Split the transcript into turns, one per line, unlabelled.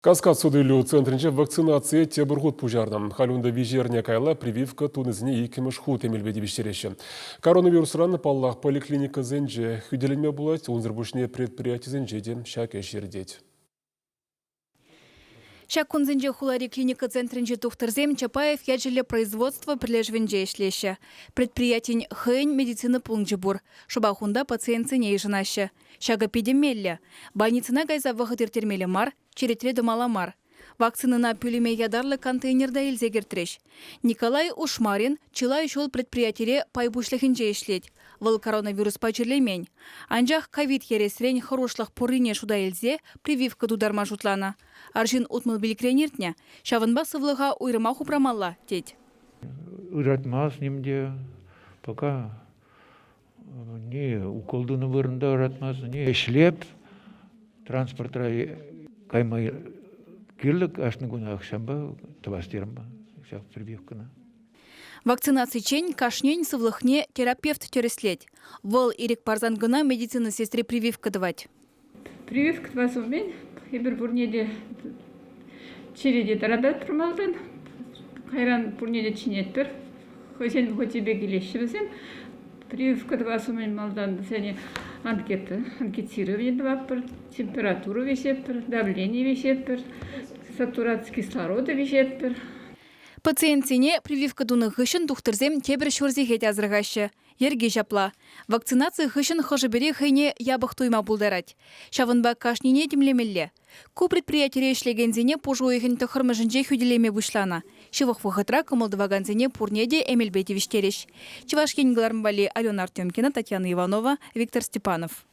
Каскад суту-илӳ центрӗнче вакцинацие тепӗр хут пуҫарнӑ. Халь унта виҫӗ эрне каялла прививка тунисене иккӗмӗш хут эмелпе тивӗҫтереҫҫӗ. Коронавирусран, паллах, поликлиникӑсенче хӳтӗленме пулать, унсӑр пуҫне предприятисенче те ҫак ӗҫ иртет.
Ҫак кунсенче хулари клиника центрӗнчи тухтӑрсем Чапаев ячӗллӗ производство пӗрлешӗвӗнче ӗҫлеҫҫӗ. Предприятин хӑйӗн медицина пункчӗ пур. Шӑпах унта пациентсене йышӑнаҫҫӗ. Ҫакӑ питӗ меллӗ. Больницӑна кайса вӑхӑт ирттермелле мар, черетре тӑмалла мар. Вакцинӑна пӳлӗме ятарлӑ контейнерта илсе кӗртрӗҫ. Николай Ушмарин чылай ҫул предприятире пай пуҫлӑхӗнче ӗҫлет. Вӑл коронавируспа чирлемен. Анчах ковид ересрен хӑрушлӑх пуррине шута илсе прививка тутарма шутланӑ. Арҫын 65-рен иртнӗ, ҫавӑнпа сывлӑха уйрӑмах упрамалла, тет.
Ыратмасть ним те. Пока Не укол тунӑ вырӑнта ыратмасть, не ӗҫлеп, транспортра кайма кирлӗ кашни кунах ҫавӑнпа тӑвас терӗм ҫак прививкӑна.
Вакцинациччен кашнин сывлӑхне терапевт тӗрӗслет. Вӑл ирӗк парсан кӑна медицина сестри прививка тӑвать.
Прививка тӑвас умӗн эпир пурне те черете тӑрататпӑр малтан, кайран пурне те чӗнетпӗр. Хӑйсен вӑхӑчӗпе килеҫҫӗ вӗсем. Прививка тӑвас умӗн малтан вӗсене анкета, анкетировани тӑватпӑр, температура виҫетпӗр, давлени виҫетпӗр, сатураци кислорода виҫетпӗр.
Пациентсене прививка тунӑ хыҫҫӑн тухтӑрсем тепӗр ҫур сехет асӑрхаҫҫӗ. Йӗрки ҫапла. Вакцинаци хыҫҫӑн хӑшӗ-пӗри хӑйне япӑх туйма пултарать. Ҫавӑнпа кашнине тимлемелле. Ку предприятире ӗҫлекенсене пуш уйӑхӗн тӑххӑрмӗшӗнче хӳтӗлеме пуҫланӑ. Ҫывӑх вӑхӑтра кӑмӑл тӑвакансене пурне те эмелпе тивӗҫтерӗҫ. Чӑваш Ен кӑларӑм валли Алена Артемкина, Татьяна Иванова, Виктор Степанов.